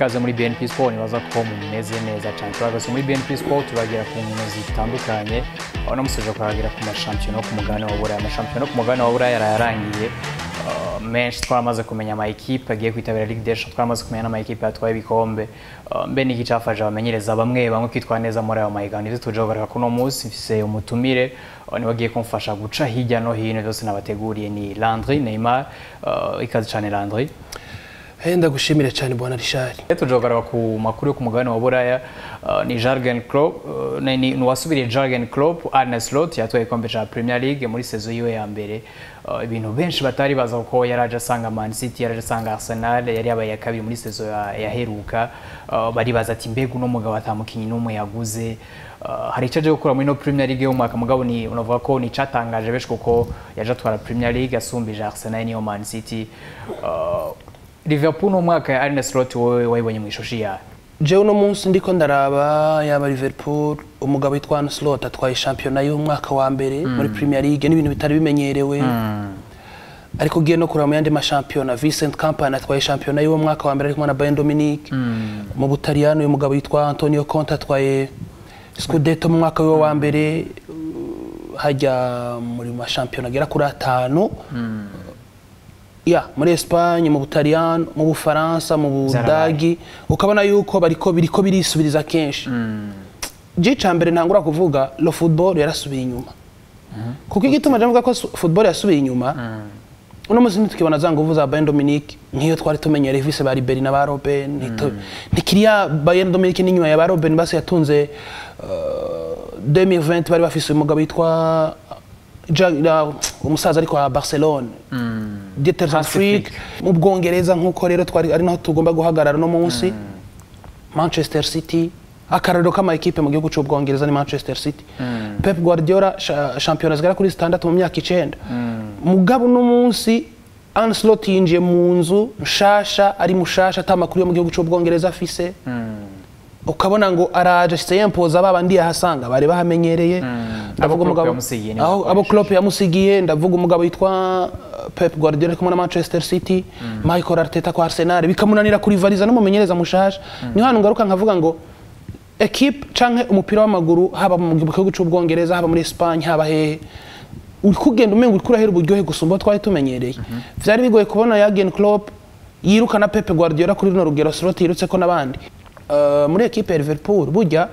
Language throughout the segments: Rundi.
Ikaze muri BNP Sport. Nibaza ko mumeze neza cyane. Turagaruka muri BNP Sport, turagira ku nkino zitandukanye. Aho namusoje kuhagira ku mashampiyona ku mugabane wa Buraya. Amashampiyona ku mugabane wa Buraya yararangiye menshi. Twaramaze kumenya ama equipe agiye kwitabira Ligue des Champions, twaramaze kumenya n'ama equipe yatwaye ibikombe. Mbe niki cyafashe abamenyereza bamwe bamwe kwitwara neza muri ayo mahiganwa? Nivyo tuje kugaruka kuno munsi. Mfise umutumire niwe agiye kumfasha guca hirya no hino byose nabateguriye, ni Landry Neymar. Ikaze cyane, Landry. Ndagushimire cyane, bwana Richard. Tuje kugaruka ku makuru yo ku mugabane wa Buraya. Ni Jurgen Klopp, ni wasubiriye Jurgen Klopp, Arne Slot, yatwaye igikombe ca Premier League muri saison yiwe ya mbere. Ibintu benshi batari baza, kuko yaraje asanga Man City, yaraje asanga Arsenal yari yabaye ya kabiri muri saison yaheruka. Bari baza ati: "Mbega uno mugabo atamukinyi n'umwe yaguze, hari icyo aje gukora muri no Premier League y'umwaka?" Mugabo ni unavuga ko ni cyatangaje benshi, kuko yaje atwara Premier League asumbije Arsenal niyo Man City. Liverpool no mwaka ya Arne Slot, wowe wayibonye mu ishoshi yawe? Jewe uno munsi ndiko ndaraba yaba Liverpool, umugabo witwa Arne Slot atwaye shampiyona y'umwaka wa mbere muri Premier League, n'ibintu bitari bimenyerewe. Ariko ugiye no kuraba mu yandi mashampiyona, Vincent Kompany atwaye shampiyona y'uwo mwaka wa mbere ari kumwe na Bayern Munich. Mu Butaliyano, uyu mugabo witwa Antonio Conte atwaye Scudetto mu mwaka wiwe wa mbere. Hajya muri mashampiyona agera kuri atanu ya muri Espagne, mu Butaliyano, mu Bufaransa, mu Budagi, ukabona yuko bariko biriko birisubiriza kenshi. Je mbere ntangura kuvuga le football yarasubiye inyuma, kuko igituma je mvuga ko football yasubiye inyuma, uno munsi ntitukibona za nguvu za Bayern Munich nk'iyo twari tumenyereye ifise ba Ribery na ba Robben. Ntikiriya Bayern Munich n'inyuma ya ba Robben basi yatunze 2020 bari bafise umugabo witwa umusaza ariko wa Barcelone, Dieter Hansi Flick. Mu Bwongereza, nk'uko rero twari ari naho tugomba guhagarara no munsi, Manchester City, akarorero k'ama ekipe mu gihugu cy'Ubwongereza ni Manchester City. Pep Guardiola, shampiyona zigera kuri zitandatu mu myaka 9. Mugabo uno munsi Arne Slot yinjiye mu nzu nshasha, ari mushasha, ata makuru yo mu gihugu cy'Ubwongereza afise. Ukabona ngo araje ashitse yempoza ba bandi yahasanga bari bahamenyereye. Ndavuga Abo Klopp umugabo yamusigiye nibo aho abo Klopp yamusigiye. Ndavuga umugabo witwa Pep Guardiola ari kumwe na Manchester City, Michael Arteta kwa Arsenal, bikamunanira kurivaliza n'umumenyereza mushasha. Niho hantu ngaruka nkavuga ngo equipe canke umupira w'amaguru, haba mu gihugu cy'Ubwongereza, haba muri Espagne, haba hehe, uri kugenda umenga uriko urahera uburyohe gusumba aho twari tumenyereye. Vyari bigoye kubona Jurgen Klopp yirukana Pep Guardiola kuri runo rugero Slot yirutse ko n'abandi. Muri equipe ya Liverpool, burya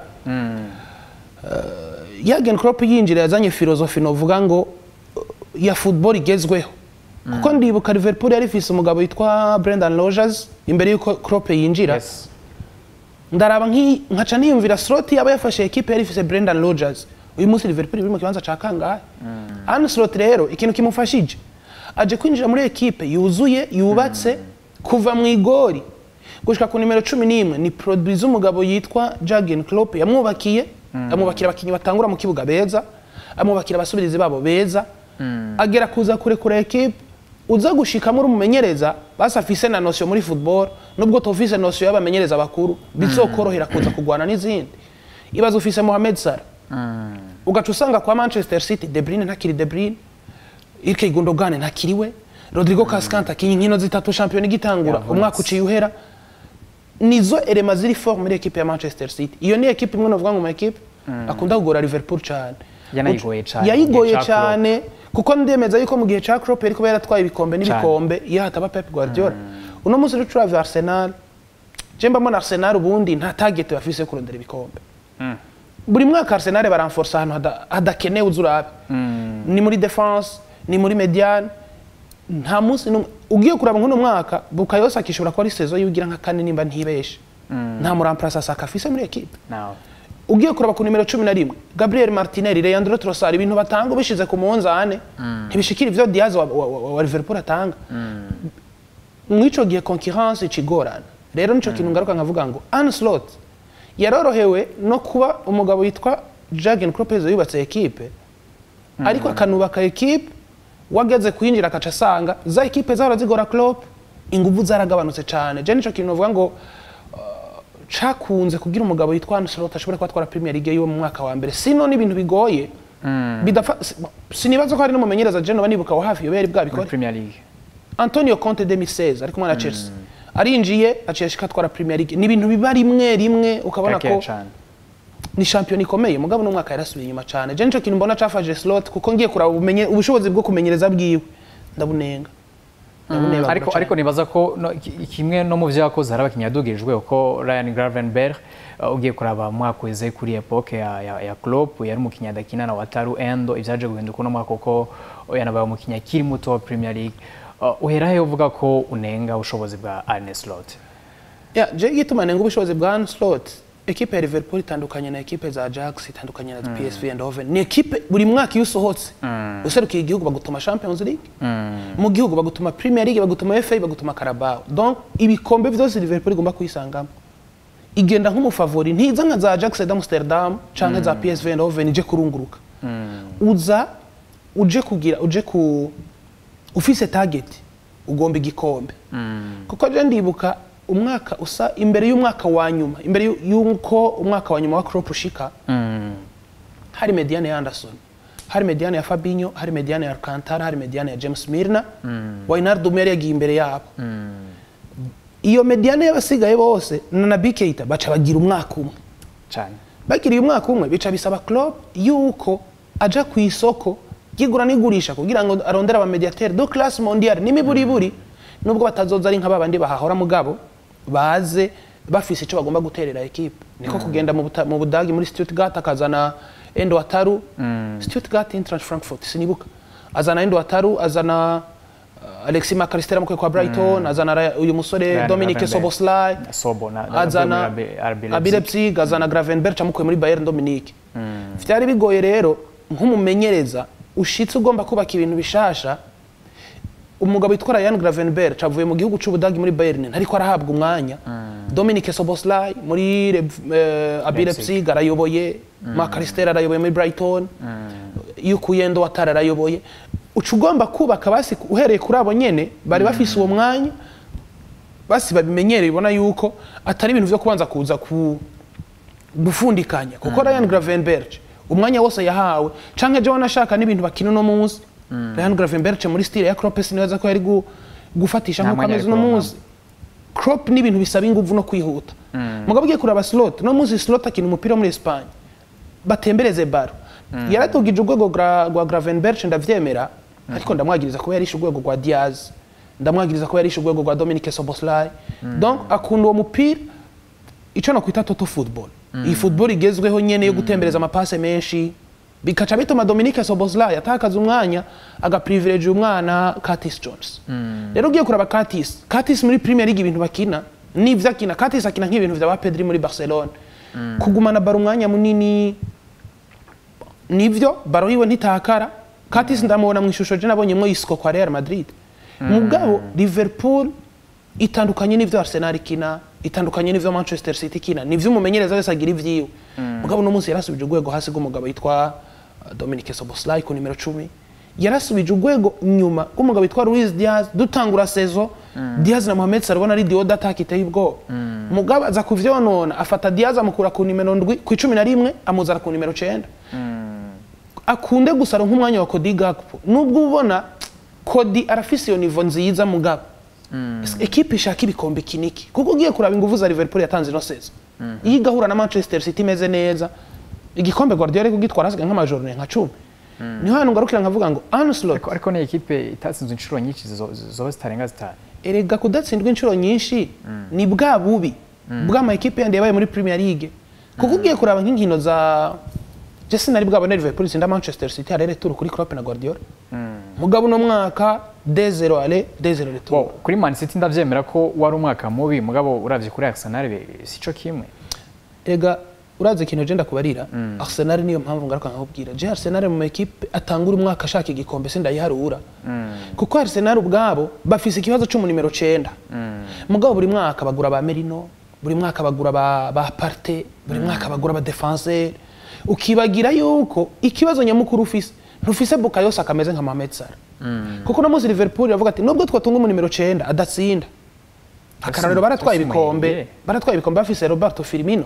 Jurgen Klopp yinjira yazanye philosophie novuga ngo ya football igezweho, kuko ndibuka Liverpool yari ifise umugabo witwa Brendan Rodgers imbere yuko Klopp yinjira. Ndaraba nkaca niyumvira, Slot yaba yafashe equipe yari ifise Brendan Rodgers, uyu munsi Liverpool iri mu kibanza ca kangahe? Arne Slot rero ikintu kimufashije, aje kwinjira muri equipe yuzuye, yubatse kuva mu igori gushika ku nimero 11, ni produit z'umugabo yitwa Jurgen Klopp yamwubakiye. Amwubakira abakinyi batangura mu kibuga beza, amwubakira abasubirizi babo beza, agera kuza kurekura equipe uza gushikamo uri umumenyereza basi afise na notion muri football. Nubwo tofise notion y'abamenyereza bakuru, bizokorohera kuza kugwana n'izindi. Ibaze ufise Mohamed Salah, ugaca usanga kwa Manchester City De Bruyne ntakiri De Bruyne, Ilkay Gundogan ntakiriwe, Rodrigo Cascante akinye inkino zitatu shampiyona igitangura, Yavunitse. umwaka uciye uhera. Nizo éléments ziri fort muri equipe ya Manchester City. Iyo ni equipe imwe novuga ngo mu equipe akunda kugora Liverpool cyane. Yanayigoye cane mu gihe Yayigoye ca Klopp. cyane, kuko ndemeza yuko mu gihe ca Klopp yariko yaratwaye ibikombe n'ibikombe iyo hataba Pep Guardiola. Uno munsi rero turavye Arsenal, je mbona Arsenal ubundi nta target bafise yo kurondera ibikombe. Buri mwaka Arsenal baranforsa ahantu hadakenewe. Uzurabe ni muri défense, ni muri médiane. Nta munsi n'umwe ugiye kuraba nk'uno mwaka Bukayo Saka ishobora kuba ari saison yigira nka kane nimba ntibeshe, nta muramplasa Saka afise muri equipe. Nawe Ugiye kuraba ku nimero 11, Gabriel Martinelli, Leandro Trossard, ibintu batanga ubishize ku munzane ntibishikira ivyo Diaz wa Liverpool atanga. Mw'ico gihe concurrence ikigorana. Rero nico kintu ngaruka nkavuga ngo Arne Slot yarorohewe no kuba umugabo yitwa Jurgen Klopp yubatse equipe, ariko akanubaka equipe wageze kwinjira akaca asanga za equipe zahora zigora Klopp inguvu zaragabanutse cyane. Je nico kintu novuga ngo cakunze kugira umugabo yitwa Arne Slot ashobore kuba atwara Premier League yiwe mu mwaka wa mbere. Sino n'ibintu bigoye bidapfa. Sinibaza ko hari n'umumenyereza je noba nibuka wa hafi yoba yari bwabikore muri Premier League. Antonio Conte 2016 ari kumwe na Chelsea. Arinjiye aciye ashika atwara Premier League. Ni ibintu biba rimwe rimwe ukabona ko ni champion ikomeye, mugabo no mwaka yarasubiye inyuma cyane. Je nico kintu mbona cafaje Slot, kuko ngiye kuraba ubumenye ubushobozi bwo kumenyereza bwiwe ndabunenga. Ariko nibaza ko kimwe no mu vyakoze hari abakinyi yadugirijwe, uko Ryan Gravenberch ugiye kuraba mwakweze kuri epoque ya Klopp yari umukinyi adakina na Wataru Endo, ivyaje guhinduka no mwaka uko yanabaye umukinyi akiri muto wa Premier League. Uhera he uvuga ko unenga ubushobozi bwa Arne Slot? Ya, je gituma nenga ubushobozi bwa Arne Slot, ekipe ya Liverpool itandukanye na ekipe za Ajax, itandukanye na PSV Eindhoven. Ni ekipe buri mwaka iyo usohotse userukiye igihugu bagutuma Champions League, mu gihugu bagutuma Premier League, bagutuma FA, bagutuma Carabao. Donc ibikombe vyose Liverpool igomba kuyisangamo. Igenda nk'umufavori, ntiza nka za Ajax d'Amsterdam canke za PSV Eindhoven ije kurunguruka. Uza uje kugira uje ku ufise target ugomba igikombe. Kuko je ndibuka umwaka usa imbere y'umwaka wa nyuma, imbere y'uko umwaka wa nyuma wa Klopp ushika, hari mediane ya Anderson, hari mediane ya Fabinho, hari mediane ya Alcantara, hari mediane ya James Milner, Wijnaldum yari yagiye imbere yabo. Iyo mediane y'abasigaye bose na Naby Keita baca bagira umwaka umwe cyane. Bagiriye umwaka umwe bica bisaba Klopp yuko aja ku isoko ryigura n'igurisha kugira ngo arondere aba mediateur de classe mondiale n'imiburiburi, nubwo batazoza ari nka babandi bahahora mugabo baze bafise ico bagomba guterera equipe. Niko kugenda mu Budagi muri Stuttgart akazana Endo Wataru, Stuttgart Eintracht Frankfurt sinibuka, azana Endo Wataru, azana Alexis McAllister amukwe kwa Brighton, azana uyu musore Dominic Szoboszlai, azana RB Leipzig, azana Gravenberch amukwe muri Bayern Dominic. Vyari bigoye rero nk'umumenyereza ushitse ugomba kubaka ibintu bishasha. Umugabo witwa Ryan Gravenberch avuye mu gihugu c'Ubudagi muri Bayern ntariko arahabwa umwanya. Dominic Szoboszlai muri RB Leipzig arayoboye, McAllister arayoboye muri Brighton, Yukuyendo Watara arayoboye. Uca ugomba kubaka basi uhereye kuri abo nyene bari bafise uwo mwanya, basi babimenyereye, ubona yuko atari ibintu vyo kubanza kuza ku gufundikanya. Kuko Ryan Gravenberch umwanya wose yahawe canke je wanashaka n'ibintu bakina no munsi, Ryan Gravenberch muri style ya Klopp sinibaza ko yari gufatisha nkuko ameze no munsi. Klopp n'ibintu bisaba inguvu no kwihuta. Mugabo ugiye kuraba Slot no munsi, Slot akina umupira muri Espagne batembereze baro. Yaratugije urwego rwa Gravenberch ndavyemera, ariko ndamwagiriza ko yarishe urwego rwa Diaz, ndamwagiriza ko yarishe urwego rwa Dominic Szoboszlai. Donc akunda uwo mupira ico no kwita toto football. Iyi football igezweho nyene yo gutembereza amapase menshi, bikaca bituma Dominic Szoboszlai atakaza umwanya agaprivilege umwana Curtis Jones. Rero ugiye kuraba Curtis muri Premier League ibintu bakina n'ivyo akina, Curtis akina nk'ibintu vya Pedri muri Barcelona. Kugumana baro umwanya munini nivyo, baro yiwe ntitakara. Curtis ndamubona mu ishusho je nabonyemwo Isco kwa Real Madrid. Mugabo Liverpool itandukanye n'ivyo Arsenal ikina, itandukanye n'ivyo Manchester City ikina, nivyo umumenyereza wese agira ivyiwe. Mugabo no munsi yarasubije urwego hasi rw'umugabo yitwa Dominic Szoboszlai ku nimero 10. Yarasubije urwego nyuma rw'umugabo witwa Luis Diaz. Dutangura saison Diaz na Mohamed Salah ubona ari duo d'attaque iteye ubwoba. Mugabo aza kuvyonona, afata Diaz amukura ku nimero 7 ku 11 amuzana ku nimero 9. Akunde gusara nk'umwanya wa Cody Gakpo, nubwo ubona Cody arafise iyo niveau nziza, mugabo ekipe ishaka ibikombe kiniki. Kuko ugiye kuraba inguvu za Liverpool yatanze ino saison, iyo igahura na Manchester City imeze neza, igikombe Guardiola ari kugitwara asigaye nk'amajorne nka 10. Niho hantu ngarukira nkavuga ngo Arne Slot ariko ni ekipe itatsinzwe inshuro nyinshi zoba zitarenga zitanu. Erega kudatsindwa inshuro nyinshi ni bwa bubi bw'ama ekipe yandi yabaye muri Premier League. Kuko ugiye kuraba nk'inkino za Jesse nari bwabone Liverpool itsinda Manchester City arere tour kuri Klopp na Guardiola. Mugabo no mwaka 2-0 aller 2-0 retour. Kuri Man City ndavyemera ko wari umwaka mubi, mugabo uravye kuri Arsenal sico kimwe. Ega uraze ikintu je ndakubarira, Arsenal niyo mpamvu ngaruka nkakubwira. Je Arsenal mu equipe atangura umwaka ashaka igikombe sindayiharura. Kuko Arsenal ubwabo bafise ikibazo cyo mu nimero 9. Mugabo buri mwaka bagura ba Merino, buri mwaka bagura ba Partey, buri mwaka bagura ba defenseur. Ukibagira yuko ikibazo nyamukuru ufise ntufise Bukayo Saka ameze nka Mohamed Salah. Kuko no muzi Liverpool yavuga ati nubwo twatunga mu nimero 9 adatsinda. Akarorero baratwaye ibikombe, baratwaye ibikombe bafise Roberto Firmino.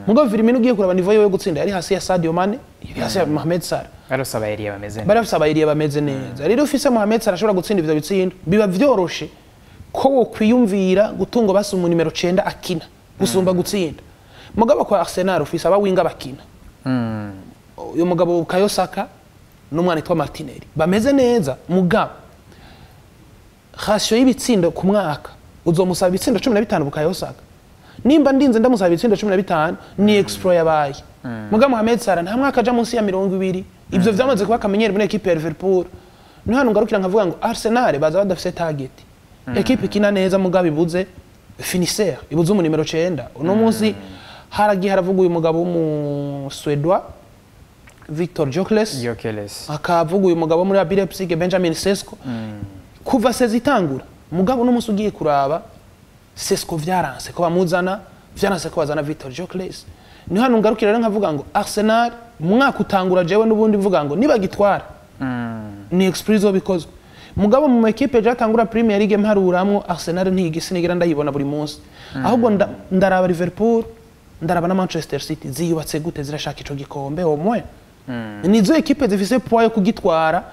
Mugabo Firmino ugiye kuraba niveau yo gutsinda yari hasi ya Sadio Mane, yari hasi ya Mohamed Salah. Barafise abayeriye bameze neza. Barafise abayeriye bameze neza. Rero ufise Mohamed Salah ashobora gutsinda ivyo bitsindo, biba vyoroshe Ko wokwiyumvira gutunga basi mu nimero 9 akina gusumba gutsinda. Mugabo kwa Arsenal ufise aba winga bakina. Uyu mugabo Bukayo Saka n'umwana witwa Martinelli bameze neza, mugabo ratio y'ibitsindo ku mwaka uzomusaba ibitsindo 15 Bukayo Saka. Nimba ndinze ndamusaba ibitsindo 15 ni exploit yabaye. Mugabo Mohamed Salah nta mwaka aja munsi ya 20. Ivyo vyamaze kuba akamenyero muri equipe ya Liverpool. Ni hano ngarukira nkavuga ngo Arsenal baza badafise target. Equipe ikina neza mugabo ibuze finisseur, ibuze mu nimero 9. Uno munsi haragiye haravuga uyu mugabo w'umu Suédois Victor Gyökeres. Gyökeres. Akavuga uyu mugabo muri RB Leipzig Benjamin Sesko. Kuva saison itangura, mugabo no munsi ugiye kuraba Sesko vyaranse ko bamuzana, vyaranse ko bazana Victor Gyökeres. Ni hano ngarukira rero nkavuga ngo Arsenal umwaka utangura jewe n'ubundi mvuga ngo nibagitwara ni exploit bikozwe. Mugabo mu equipe jatangura Premier League mparuramwo Arsenal ntigisi nigira ndayibona buri munsi. Ahubwo ndaraba Liverpool, ndaraba na Manchester City ziyubatse gute, zirashaka ico gikombe au moins. Nizo equipe zifise poids yo kugitwara.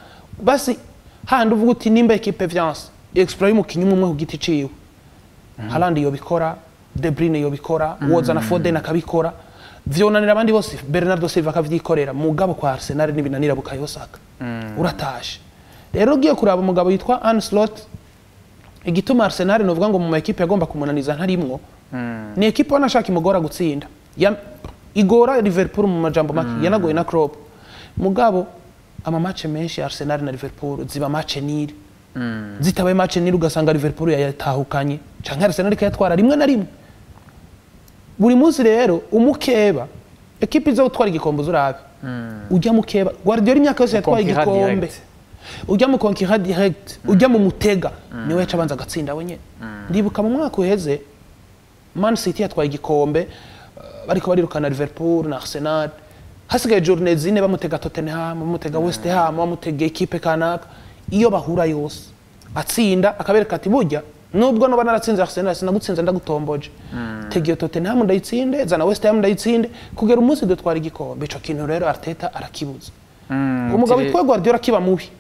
Basi handi uvuga uti nimba equipe vyanse exploit y'umukinyi umwe ku giti ciwe. Haaland yobikora, De Bruyne yobikora, wozana Foden akabikora. Vyonanira abandi bose, Bernardo Silva akavyikorera. Mugabo kwa Arsenal nibinanira Bukayo Saka. Uratashe. Rero ugiye kuraba umugabo yitwa Arne Slot, igituma Arsenal novuga ngo mu equipe yagomba kumunaniza ntarimwo. Ni equipe wanashaka imugora gutsinda. Igora Liverpool mu majambo make, yanagoye na Klopp. Mugabo ama match menshi Arsenal na Liverpool ziba match nil. Zitabaye match nil ugasanga Liverpool yayatahukanye canke Arsenal ikayatwara rimwe na rimwe. Buri munsi rero umukeba equipe izo gutwara igikombe urabe. Ujya mukeba Guardiola imyaka yose yatwaye igikombe. Ujya mu conquérant direct, ujya mu mutega niwe yaca abanza agatsinda wenyene. Ndibuka mu mwaka uheze Man City yatwaye igikombe bariko barirukana Liverpool na Arsenal. Hasigaye journée zine bamutega Tottenham, bamutega West Ham, bamutega equipe kanaka. Iyo bahura yose atsinda akabereka ati burya nubwo noba naratsinze Arsenal sinagutsinze ndagutomboje. Tegeye Tottenham ndayitsinde, zana West Ham ndayitsinde kugera umunsi dutwara igikombe. Ico kintu rero Arteta arakibuza. Umugabo witwa Guardiola kiba mubi.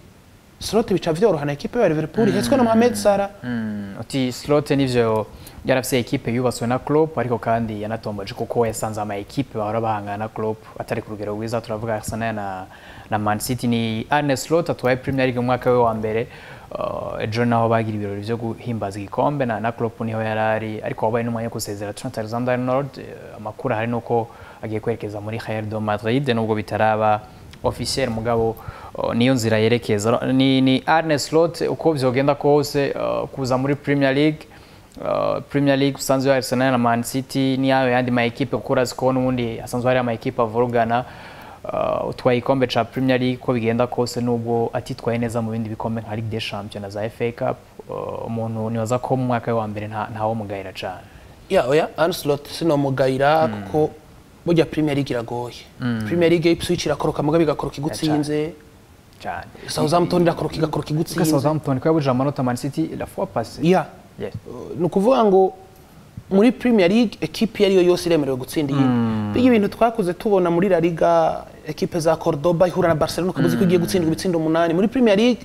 Slot bica vyorohana equipe ya Liverpool ihetswe na Mohamed Salah. Uti Slot nivyo yarafise equipe yubatswe na Klopp, ariko kandi yanatomboje kuko yasanze ama equipe bahora bahangana na Klopp atari ku rugero rwiza. Turavuga Arsenal na Man City. Ni Arne Slot atwaye Premier League mu mwaka we wa mbere. Ejo naho bagira ibirori vyo guhimbaza igikombe na Klopp niho yarari, ariko wabaye n'umwanya wo gusezera Trent Alexander-Arnold. Amakuru hari nuko agiye kwerekeza muri Real de Madrid nubwo bitaraba officiel, mugabo niyo nzira yerekeza. Ni Arne Slot uko vyogenda kose kuza muri Premier League. Premier League usanzwe Arsenal na Man City ni ayo yandi ma equipe kuko ziko n'ubundi asanzwe hari ama equipe avurugana. Utwaye igikombe ca Premier League ko bigenda kose nubwo atitwaye neza mu bindi bikombe nka Ligue des Champions na za FA Cup, umuntu nibaza ko mu mwaka wa mbere ntawo mugayira cane. Ya oya, Arne Slot sinomugayira kuko burya Premier League iragoye. Premier League Ipswich irakoroka mugabe igakoroka igutsinze cyane. Southampton irakoroka igakoroka igutsinze. Southampton ko yabuje amanota Man City la fois passée. Ya. Yes. Ni ukuvuga ngo muri Premier League equipe yari yo yose iremerewe gutsinda iyindi. Biga ibintu twakuze tubona muri La Liga, equipe za Cordoba ihura na Barcelona ukabuze ko igiye gutsindwa ibitsindo 8. Muri Premier League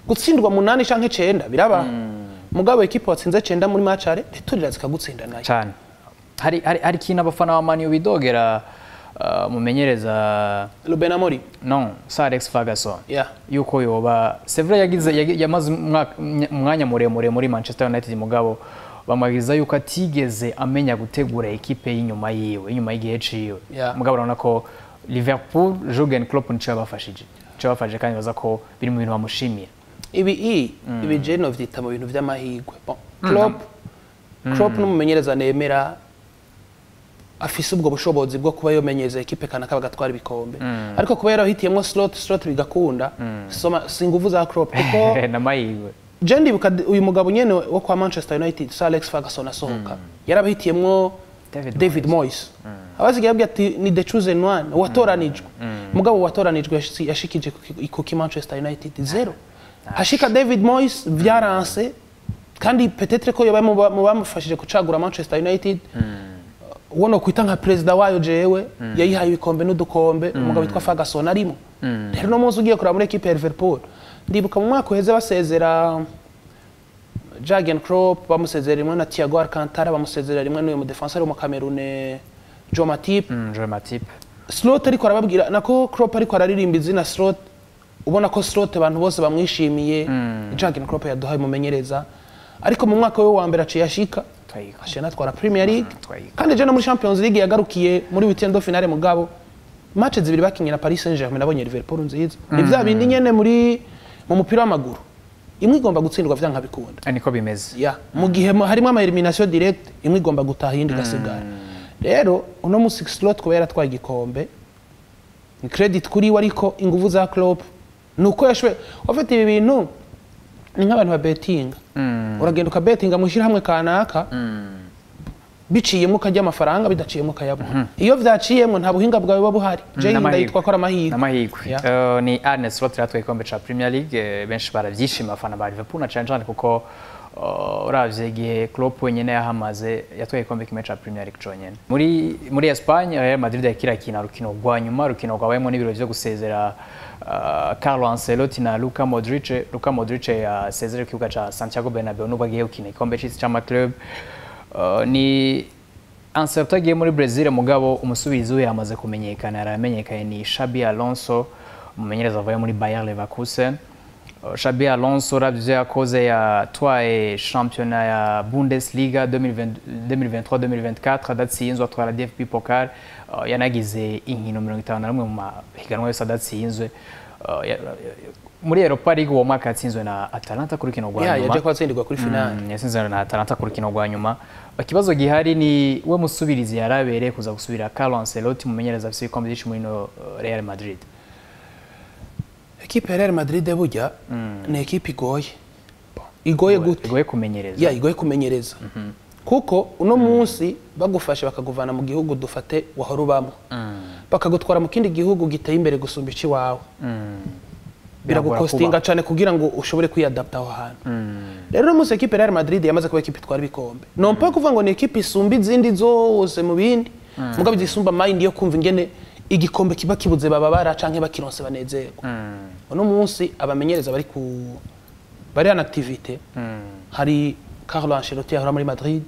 gutsindwa 8 canke 9 biraba. Mugabo equipe watsinze 9 muri match are turira zikagutsinda nayo. Cyane. Hari kintu abafana ba Man U bidogera mumenyereza Ruben Amorim. Non, Sir Alex Ferguson. Yeah. Yuko yoba c'est vrai yagize yamaze umwanya muremure muri Manchester United, mugabo bamwagiza yuko atigeze amenya gutegura equipe y'inyuma yiwe, inyuma y'igihe ciwe. Mugabo urabona ko Liverpool Jurgen Klopp nico yabafashije. Nico yabafashije kandi baza ko biri mu bintu bamushimira. Ibi je no vyita mu bintu vy'amahirwe. Bon, Klopp n'umumenyereza nemera afise ubwo bushobozi bwo kuba yomenyeza equipe kanaka bagatwara ibikombe. Ariko kuba yarahitiyemwo Slot bigakunda, singuvu za Klopp kuko n'amahirwe. Je ndibuka uyu mugabo nyene wo kwa Manchester United Sir Alex Ferguson asohoka, yarabahitiyemwo David Moyes. Abazigiye abwira ati ni the chosen one, watoranijwe. Mugabo watoranijwe yashikije ku Manchester United 0. Hashika David Moyes vyaranse, kandi peut-être ko yoba mu bamufashije gucagura Manchester United. Uwo kwita nka president wayo jewe yayihaye ibikombe n'udukombe, umugabo witwa Ferguson arimo. Rero no munsi ugiye kuraba muri equipe ya Liverpool, ndibuka mu mwaka uheze basezera Jurgen Klopp bamusezerera rimwe na Thiago Alcantara, bamusezerera rimwe n'uyu mudefenseur wo mu Cameroon, Joe Matip. Joe Matip. Slot ariko arababwira nako Klopp ariko araririmba izina Slot, ubona ko Slot abantu bose bamwishimiye. Jurgen Klopp yaduhaye umumenyereza, ariko mu mwaka we wa mbere aciye ashika aciye anatwara Premier League, kandi je no muri Champions League yagarukiye muri huitième de finale. Mugabo match zibiri bakinye na Paris Saint-Germain nabonye Liverpool nziza. Ni vya bindi nyene muri mu mupira w'amaguru, imwe igomba gutsindwa vyanka bikunda. Niko bimeze. Ya, mu gihe harimo ama elimination direct, imwe igomba gutaha iyindi igasigara. Rero uno musi Slot kuba yaratwaye igikombe ni credit kuri we, ariko inguvu za Klopp nuko yashoboye. Ufite ibi bintu ni nk'abantu ba betting, uragenda ukabetinga mu ishyirahamwe kanaka, biciyemo ukajya amafaranga, bidaciyemo ukayabona. Iyo vyaciyemo nta buhinga bwawe buba buhari. Je ndayitwa ko ari amahirwe. Amahirwe. Ni Arne Slot yatwaye igikombe ca Premier League, benshi baravyishima abafana ba Liverpool na cane cane kuko uravye igihe Klopp wenyene yahamaze yatwaye igikombe kimwe ca Premier League conyene. Muri Espagne Real Madrid yakirakina rukino rwa nyuma, rukino rwabayemo n'ibiro vyo gusezera Carlo Ancelotti na Luka Modric. Luka Modric yasezereye ku kibuga ca Santiago Bernabeu nubwo agiye gukina igikombe c'isi c'ama club. Ni Ancelotti agiye muri Brazil, mugabo umusubizi we yamaze kumenyekana, yaramenyekanye ni Xabi Alonso, umumenyereza avuye muri Bayer Leverkusen. Xabi Alonso uravye yakoze, yatwaye championnat ya Bundesliga 2023-2024 adatsinzwe, atwara DFB Pokal, yanagize inkino 51 mu mahiganwa yose adatsinzwe. Muri Europa League uwo mwaka yatsinzwe na Atalanta ku rukino rwa nyuma. Yaje kwatsindirwa kuri finale. Yatsinzwe na Atalanta ku rukino rwa nyuma. Ikibazo gihari ni we musubirizi yarabereye kuza gusubira Carlo Ancelotti, umumenyereza afise ibikombe byinshi muri no Real Madrid. Ekipe ya Real Madrid burya ni ekipe igoye. Igoye gute? Igoye kumenyereza. Ya, igoye kumenyereza. Kuko uno munsi bagufashe bakaguvana mu gihugu dufate wahora ubamo, bakagutwara mu kindi gihugu giteye imbere gusumba ici wawe, biragukostinga cyane kugira ngo ushobore kwiyadapta aho hantu. Rero uno munsi ekipe ya Real Madrid yamaze kuba ekipe itwara ibikombe. Non pas kuvuga ngo ni ekipe isumba izindi zose mu bindi, mugabo izisumba mind yo kumva ingene igikombe kiba kibuze bababara canke bakironse banezerwa. Uno munsi abamenyereza bari ku bari en activité, hari Carlo Ancelotti yahora muri Madrid,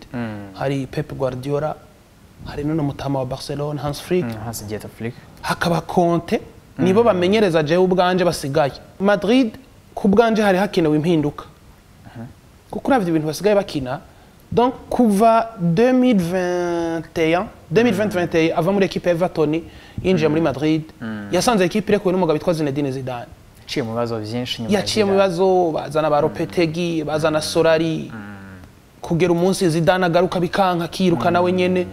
hari Pep Guardiola, hari n'uno mutama wa Barcelona Hans Flick, Hans Dieter Flick, hakaba Conte. Nibo bamenyereza jewe ubwanje basigaye. Madrid ku bwanje hari hakenewe impinduka, kuko uravye ibintu basigaye bakina. Donc kuva 2021 2021 ava muri ekipe Everton yinjiye muri Madrid, yasanze ekipe irekuwe n'umugabo witwa Zinedine Zidane. Yaciye mu bibazo byinshi nyuma. Yaciye mu bibazo, bazana ba Lopetegui, bazana Solari, kugera umunsi Zidane agaruka bikanka akiruka nawe nyene.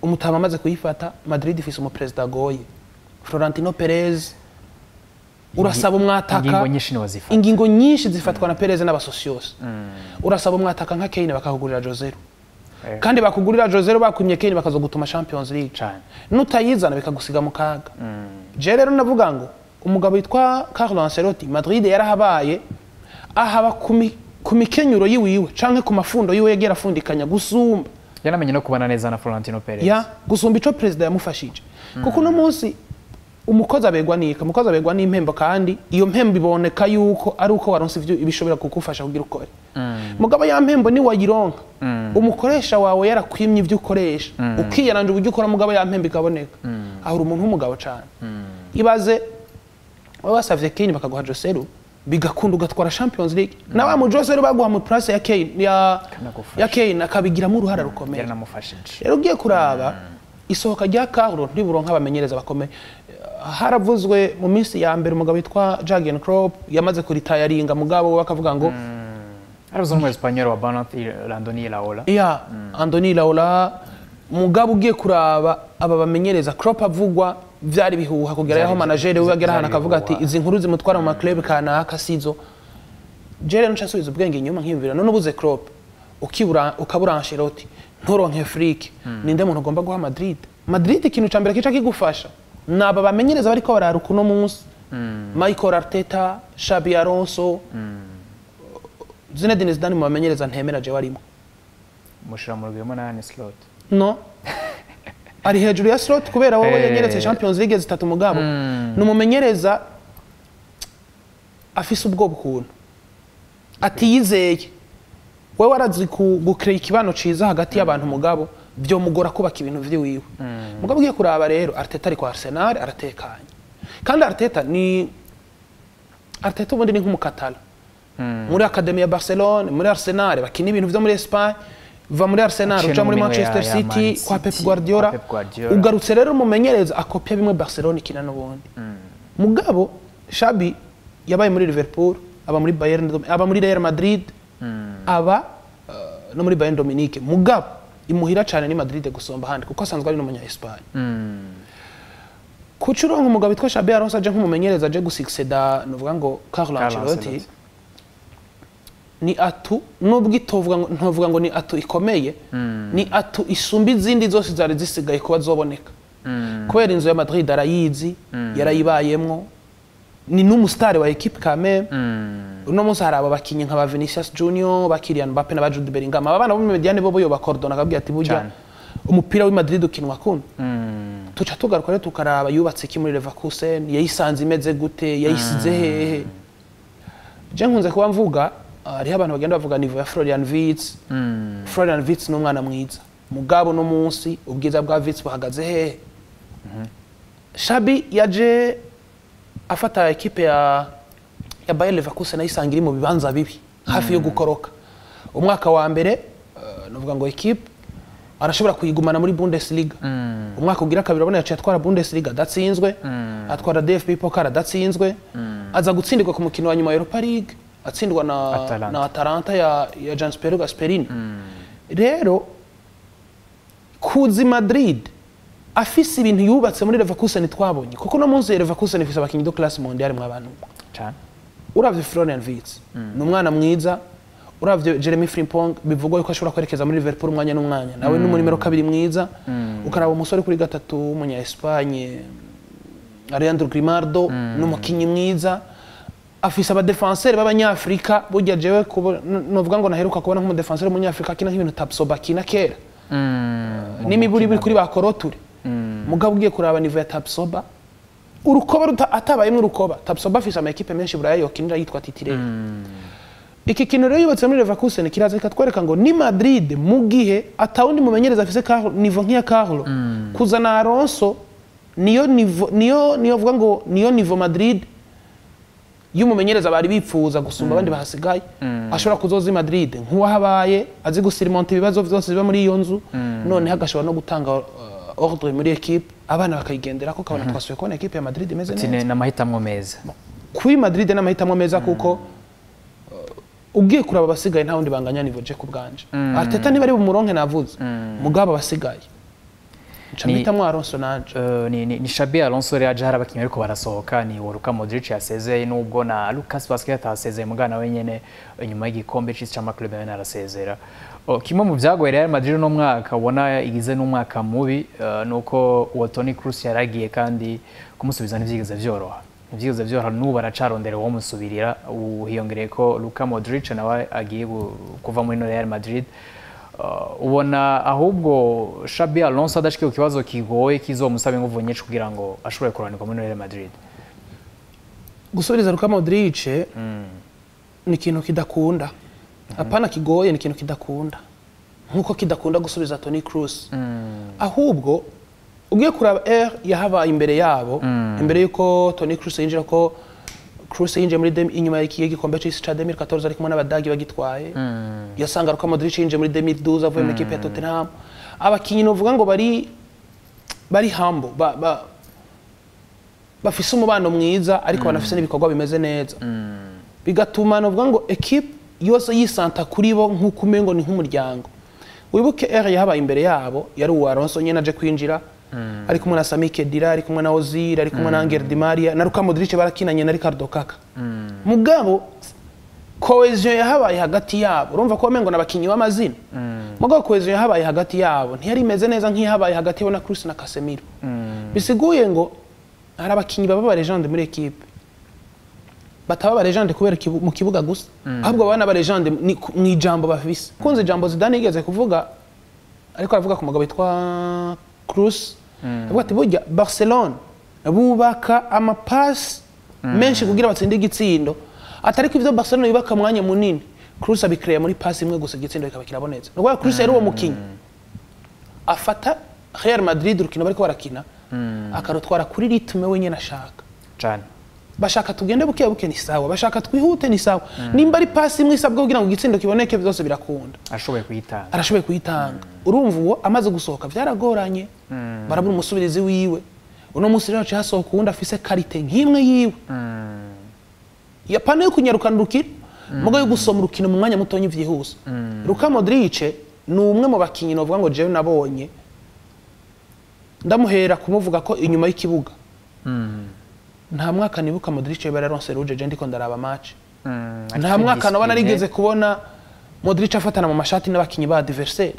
Umutama amaze kuyifata, Madrid ifise umuperezida agoye, Florentino Perez. Urasaba umwataka, ingingo nyinshi niwe zifata. Ingingo nyinshi zifatwa na Perez n'abasocios. Urasaba umwataka nka Kane bakakugurira Joselu, kandi bakugurira Joselu bakwimye Kane bakazogutuma Champions League cyane, nutayizana bikagusiga mu kaga. Je rero navuga ngo umugabo witwa Carlo Ancelotti Madrid yarahabaye, ahaba ku mikenyuro yiwiwe canke ku mafundo yiwe yagera afundikanya gusumba. Yanamenye no kubana neza na Florentino Perez. Ya, gusumba ico president yamufashije. Kuko uno munsi umukozi abegwa nika, umukozi abegwa n'impembo, kandi iyo mpembo iboneka yuko ari uko waronse ivyo ibishobora kugufasha kugira ukore. Mugabo ya mpembo ni wayironka, umukoresha wawe yarakwimye ivyo ukoresha, ukiyaranje uburyo ukora, mugabo ya mpembo ikaboneka. Aho uri umuntu w'umugabo cane. Ibaze wowe wasavye Kane bakaguha Joselu, bigakunda ugatwara Champions League. Na wa mu Joselu baguha mu place ya Kane, ya Kane akabigiramo uruhara rukomeye. Yaranamufashije. Rero ugiye kuraba isohoka rya Carlo ntiburonka abamenyereza bakomeye. Haravuzwe mu minsi ya mbere umugabo witwa Jurgen Klopp yamaze kuritayaringa, mugabo we akavuga ngo haravuzwe n'umu Espanyol wa Bernat Andoni Iraola. Ya, Andoni Iraola. Mugabo ugiye kuraba aba bamenyereza Klopp avugwa vyari bihuha kugera yaho manager we agera hano akavuga ati izi nkuru zimutwara mu maclub kanaka sizo. Je rero nshasubiza ubwenge inyuma nkiyumvira none ubuze Klopp, ukibura ukabura Ancelotti, nturonke Flick, ninde muntu ugomba guha Madrid? Madrid ikintu ca mbere kica kigufasha naba bamenyereza bariko bararuka uno munsi, Michael Arteta, Xabi Alonso, Zinedine Zidane mu bamenyereza ntemera je warimo. Mushira mu rugero na Arne Slot. No, ari hejuru ya Slot kubera wowe yanyeretse Champions League zitatu. Mugabo numumenyereza afise ubwoba ukuntu atiyizeye. Wewe arazi gucrea ikibano ciza hagati y'abantu, mugabo byo mugora kubaka ibintu vyiwiwe. Mugabo ugiye kuraba rero, Arteta ari kwa Arsenal aratekanye, kandi Arteta ni Arteta, ubundi ni nk'umukatala muri academy ya Barcelone, muri Arsenal bakina ibintu vyo muri Espagne, va muri Arsenal Aciye uca no muri mu minwe Manchester ya City Man kwa Pep City, Guardiola. kwa Pep Guardiola. Ugarutse rero umumenyereza akopya bimwe Barcelona ikina n'ubundi. Mugabo Xabi yabaye muri Liverpool, aba muri Bayern, aba muri Real Madrid, aba no muri Bayern Dominique, mugabo imuhira cyane ni Madrid gusomba ahandi, kuko asanzwe ari n'umunya Espagne. Kuki uronka umugabo witwa Xabi Alonso aje nk'umumenyereza, aje gusucceda nuvuga ngo Carlo Carlo Ancelotti, Ancelotti. Ni atout, nubwo itovuga ngo, ntovuga ngo ni atout ikomeye, ni atout isumba izindi zose zari zisigaye kuba zoboneka, kubera inzu ya Madrid arayizi, yarayibayemwo, ni n'umusitari wa équipe quand même. Uno munsi hari aba bakinyi nka ba Vinicius Junior, ba Kylian Mbappe na ba Jude Bellingham, aba bana bo mu médiane bo yo bakordona, akabwira ati burya Cane. umupira w'i Madrid ukinwa kuno. Tuca tugaruka rero tukaraba yubatse iki muri Leverkusen, yayisanze imeze gute, yayisize hehe? Je nkunze kuba mvuga, hariho abantu bagenda bavuga niveau ya Florian Wirtz. Florian Wirtz ni umwana mwiza, mugabo no munsi ubwiza bwa Wirtz buhagaze hehe? Xabi yaje afata ekipe ya Bayer Leverkusen ayisanga iri mu bibanza bibi, hafi yo gukoroka. Umwaka wa mbere, nuvuga ngo ekipe arashobora kuyigumana muri Bundesliga. Umwaka ugira kabiri, urabona yaciye atwara Bundesliga adatsinzwe, atwara DFB Pokal adatsinzwe, aza gutsindirwa ku mukino wa nyuma wa Europa League, atsindwa na Atalanta. na Atalanta ya Gian Piero Gasperini. Rero kuzi Madrid afise ibintu yubatse muri Leverkusen twabonye, kuko no munsi Leverkusen ifise abakinyi de classe mondiale mw'abantu. Cane. Uravye Florian Wirtz ni umwana mwiza, uravye Jeremy Frimpong, bivugwa yuko ashobora kwerekeza muri Liverpool umwanya n'umwanya, nawe ni nimero 2 mwiza, ukaraba umusore kuri gatatu w'umunya Espagne Alejandro Grimaldo, ni umukinyi mwiza, afise abadefenseri b'abanyafrika. Burya jewe novuga ngo naheruka kubona nk'umudefenseri w'umunyafrika akina nk'ibintu Tapsoba akina kera, n'imiburi buri kuri ba Kolo Touré. Mugabo ugiye kuraba niveau ya Tapsoba, urukoba atabayemwo urukoba, Tapsoba afise ama équipe menshi Buraya yokinira yitwa titulaire. Iki kintu rero yubatse muri Leverkusen kiraza kikatwereka ngo ni Madrid mu gihe atawundi mumenyereza afise Carlo, niveau nk'iya Carlo, kuzana Alonso niyo niveau, niyo vuga ngo niyo niveau Madrid y'umumenyereza bari bipfuza gusumba abandi bahasigaye, ashobora kuzoza i Madrid nk'uwahabaye, azi gusirimonta ibibazo byose biba muri iyo nzu, noneho agashobora no gutanga ordre muri équipe, abana bakayigenderako, ukabona twasubiye kubona équipe ya Madrid imeze Ati neza. Ni amahitamo meza. Kuri Madrid n'amahitamo meza, kuko ugiye kuraba abasigaye nta wundi banganya niveau je ku bwanje. Arteta niba ari bumuronke navuze, mugabo abasigaye nca mpitamwo Alonso nanje. Ni Xabi Alonso rero aje, hari abakinnyi bariko barasohoka, ni Luka Modric yasezeye, nubwo na Lucas Vazquez atasezeye, mugana we nyene inyuma y'igikombe c'isi c'amaklube nawe arasezera. Kimwe mu vyagoye Real Madrid no mwaka ubona igize n'umwaka mubi, nuko uwo Toni Kroos yaragiye, kandi kumusubiza ntivyigeze vyoroha, n'ubu aracarondera uwo musubirira. Ubu hiyongereye ko Luka Modric nawe agiye kuva muri Real Madrid. Ubona ahubwo Xabi Alonso adashikiye ku kibazo kigoye kizomusaba inguvu nyinshi kugira ngo ashobore kuranirwa muri Real Madrid? Gusubiriza Luka Modric ni ikintu kidakunda, apana kigoye, ni ikintu kidakunda nkuko kidakunda gusubiza Toni Kroos. Ahubwo ugiye kuraba R yahabaye imbere yabo, imbere yuko Toni Kroos yinjira, ko Kroos yinjiye muri inyuma y'iki gikombe c'isi ca 2014 ari kumwe n'Abadagi bagitwaye, yasanga Luka Modric yinjiye muri 2012 avuye mu ikipe ya Tottenham. Abakinyi novuga ngo bari humble, bafise umubano mwiza, ariko banafise n'ibikorwa bimeze neza, bigatuma novuga ngo équipe yose yisanta kuri bo nk'uko umengo ni nk'umuryango. Wibuke R yahabaye imbere yabo yari uwa Alonso nyene aje kwinjira, ari kumwe na Sami Khedira, ari kumwe na Ozil, ari kumwe na Angel Di Maria na Luka Modric, barakinanye na Ricardo Kaka. Mugabo cohésion yahabaye hagati yabo, urumva ko wamengo n'abakinyi b'amazina, mugabo cohésion yahabaye hagati yabo ntiyari imeze neza nk'iyahabaye hagati yabo na Kroos na Casemiro. Bisiguye ngo hari abakinyi baba ba légende muri équipe, bataba ba légende kubera mu kibuga gusa, ahubwo baba n'aba légende mu ijambo bafise. Kunze ijambo Zidane yigeze kuvuga, ariko aravuga ku mugabo witwa Kroos, avuga ati burya Barcelone bubaka amapasi menshi kugira batsinde igitsindo, atari ko ivyo Barcelone yubaka mwanya munini Kroos abikreya muri passe imwe gusa, igitsindo kikaba kirabonetse. Nuko Kroos yari uwo mukinyi afata Real Madrid urukino bariko barakina, akarutwara kuri rythme wenyene ashaka. Cyane. Bashaka tugende buke buke ni sawa, bashaka twihute ni sawa, nimba ari pasi imwe isabwa kugira ngo igitsindo kiboneke, byose birakunda. Ashoboye kuyitanga. Arashoboye kuyitanga. Urumva uwo amaze gusohoka byaragoranye, barabura umusubirizi wiwe. Uno munsi rero haciye hasohoka uwundi afise qualité nk'imwe yiwe, yapana yo kunyarukana urukino, muga yo gusoma urukino mu mwanya mutonyi vyihuse. Luka Modric ni umwe mu bakinyi novuga ngo jewe nabonye, ndamuhera kumuvuga ko inyuma y'ikibuga nta mwaka nibuka Modric yaba yararonse rouge je ndiko ndaraba match. Nta mwaka naba narigeze kubona Modric afatana mu mashati n'abakinyi ba adversaire.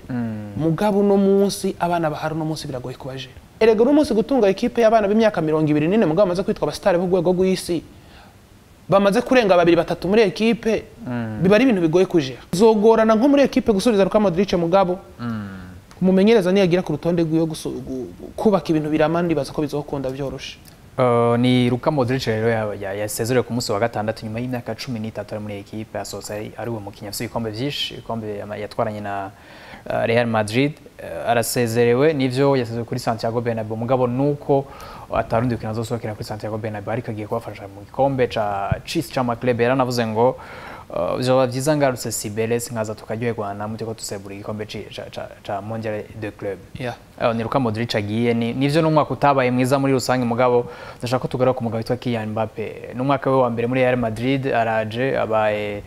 Mugabo uno munsi abana bahari uno munsi biragoye kubajera. Erega uno munsi gutunga ekipe y'abana b'imyaka 24 mugabo bamaze kwitwa abasitari b'urwego rw'isi, bamaze kurenga babiri batatu muri ekipe, biba ari ibintu bigoye kujera. Zogorana nko muri ekipe gusubiza Luka Modric, mugabo umumenyereza niyagira ku rutonde rwiwe kubaka ibintu birama, ndibaza ko bizokunda byoroshe. Ni Luka Modric rero yasezerewe ku munsi wa gatandatu nyuma y'imyaka 13 ari muri ekipe, asohotse ari uwo mukinnyi afite ibikombe byinshi, ibikombe yatwaranye na Real Madrid. Arasezerewe nivyo, yasezerewe kuri Santiago Bernabeu, mugabo nuko atarundi rukino azosohokera kuri Santiago Bernabeu, ariko agiye kubafasha mu gikombe ca c'isi c'ama club. Yaranavuze ngo vyoba vyiza ngarutse Cibeles nkaza tukaryoherwa namwe turiko dusebura igikombe ca Mondial de Club. Ni Luka Modric agiye, ni nivyo n'umwaka utabaye mwiza muri rusange, mugabo ndashaka ko tugaruka ku mugabo witwa Kylian Mbappe. N'umwaka we wa mbere muri Real Madrid, araje abaye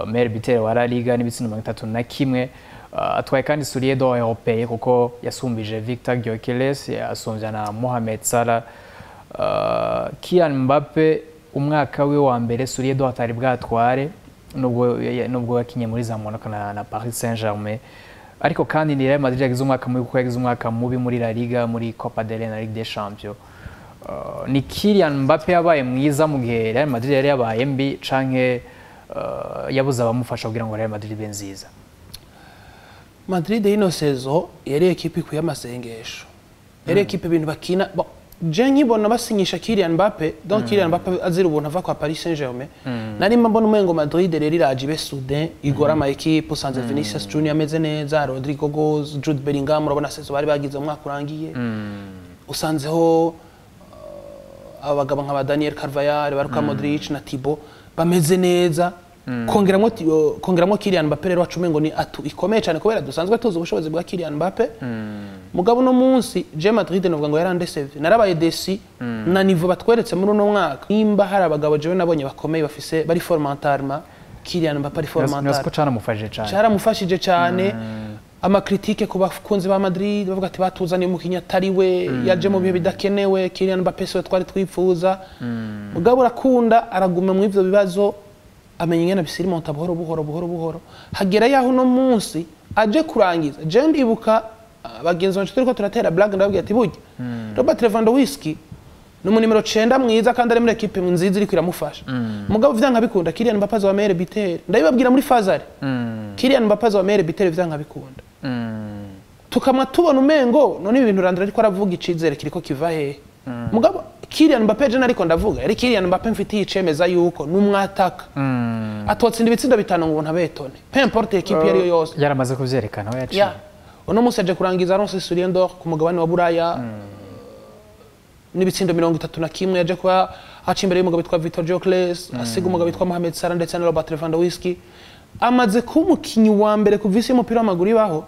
meilleur buteur wa La Liga n'ibitsindo 31, atwaye kandi Soulier d'Or européen kuko yasumbije Victor Gyökeres, yasumbya na Mohamed Salah. Kylian Mbappe umwaka we wa mbere Soulier d'Or atari bwatware, nubwo yakinye muri za Monaco na Paris Saint-Germain, ariko kandi ni Real Madrid yagize umwaka mubi kuko yagize umwaka mubi muri La Liga, muri Copa del Rey na Ligue des Champions. Ni Kylian Mbappe yabaye mwiza mu gihe Real Madrid yari yabaye mbi, canke yabuze abamufasha kugira ngo Real Madrid ibe nziza? Madrid y'ino saison yari ekipe ikwiye amasengesho, yari ekipe ibintu bakina. Bon, je nkibona basinyisha Kylian Mbappe, donc Kylian Mbappe azira ubuntu ava kwa Paris Saint-Germain, nari mbona umengo Madrid rero iraje ibe soudain igora ama ekipe. Usanze Vinicius Junior ameze neza, Rodrigo Goes, Jude Bellingham, urabona saison bari bagize mu mwaka urangiye, usanzeho aba bagabo nka ba Daniel Carvajal, ba Luka Modric na Thibaut bameze neza, kongeramwo Kylian Mbappe rero wacu umengo ni atout ikomeye cyane kubera dusanzwe tuzi ubushobozi bwa Kylian Mbappe. Mugabo uno munsi je Madrid novuga ngo yarandesevye, narabaye déçu na niveau batweretse muri uno mwaka. Nimba hari abagabo jewe nabonye bakomeye bafise bari fort mentalement, Kylian Mbappe ari fort Nibaza ko mentalement. Caramufashije cane. Cyaramufashije cyane. Ama critiques ku bakunzi ba Madrid bavuga ati batuzaniye umukinnyi atari we, yaje mu bihe bidakenewe, Kylian Mbappe siwe twari twifuza. Mugabo urakunda araguma mu ivyo bibazo, amenya ingene abisirimonta buhoro buhoro buhoro buhoro, hagera yaho uno munsi aje kurangiza. Je ndibuka bagenzi banje turiko turatera blague, ndababwira ati burya Robert Lewandowski ni umu nimero 9 mwiza kandi ari muri ekipe nziza iriko iramufasha, mugabo vyanka bikunda Kylian Mbappe azoba meilleur buteur. Ndabibabwira muri fazare, Kylian Mbappe azoba meilleur buteur vyanka bikunda. Tukamwa tubona umengo none ibi bintu Randra ariko aravuga icizere kiriko kiva hehe? Mugabo Kylian Mbappe je nariko ndavuga yari Kylian Mbappe mfitiye icemeza yuko numwataka atotsinda ibitsindo bitanu ngo ntabetone, peu importe ekipe iyo ariyo yose. Yaramaze kuvyerekana aho yaciye. Ya, uno munsi aje kurangiza aronse Soulier d'Or ku mugabane wa Buraya n'ibitsindo 31, yaje kuba aca imbere y'umugabo witwa Victor Gyökeres, asiga umugabo witwa Mohamed Salah ndetse na Robert Lewandowski. Amaze kuba umukinyi wa mbere kuva isi y'umupira w'amaguru ibaho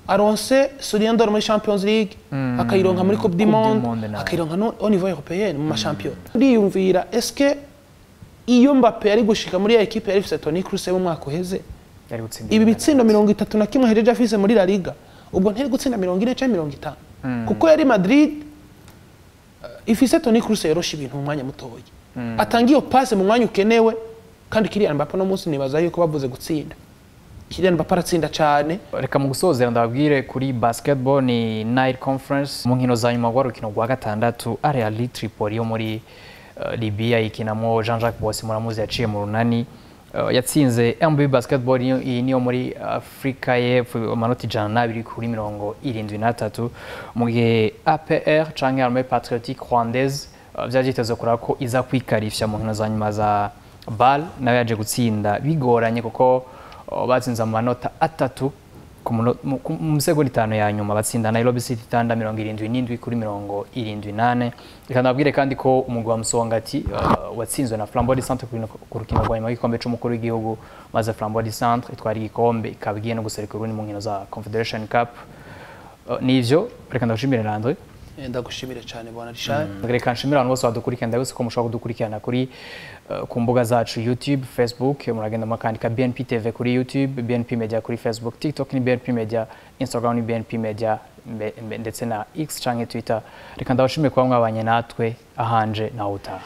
aronse Soulier d'Or muri Champions League, akayironka muri Coupe du Coupe du Monde, Monde nayo. Akayironka no au niveau européen mu mashampiyona. Ndiyumvira, est-ce que iyo Mbappe yari gushika muri ya ekipe yari ifise Toni Kroos mu mwaka uheze, Yari gutsinda ibi bitsindo 31 ahejeje afise muri La Liga, ubwo ntiyari gutsinda 40 canke 50? Kuko yari Madrid ifise Toni Kroos yorosha ibintu mu mwanya mutoya, atanga iyo passe mu mwanya ukenewe. Kandi Kylian Mbappe no munsi nibaza yuko bavuze gutsinda, Kylian Mbappe aratsinda cane. Reka mu gusozera ndababwire kuri basketball, ni Nile Conference mu nkino za nyuma rwa rukino rwa gatandatu, Al Ahly Tripoli yo muri Libya ikinamo Jean-Jacques Bosi, muramuzi yaciye mu Runani, yatsinze MB Basketball iyi niyo muri Afrika y'Epfo amanota 102 kuri 73, mu gihe APR canke Armée Patriotique Rwandaise vyari vyitezwe kuraba ko iza kwikarifya mu nkino za nyuma za BAL nayo yaje gutsinda bigoranye kuko batsinze amanota 3 mu segonda 5 ya nyuma, batsinda Nairobi City Thunder 77 kuri 78. Reka ndababwire kandi ko umugwi wa Musongati watsinzwe na Flambeau du Centre ku rukino rwa nyuma y'igikombe c'umukuru w'igihugu, maze Flambeau du Centre itwara igikombe ikaba igiye no guserukira Uburundi mu nkino za Confederation Cup. Nivyo, reka ndagushimire Landry. Ndagushimire cyane bwana Richard. Reka nshimire abantu bose badukurikirana, ndabose ko mushobora kudukurikirana kuri ku mbuga zacu YouTube, Facebook, muragenda mukandika BNP TV kuri YouTube, BNP Media kuri Facebook, TikTok ni BNP Media, Instagram ni BNP Media, ndetse na X canke Twitter. Reka ndabashimire kuba mwabanye natwe, ahanje nawe utaha.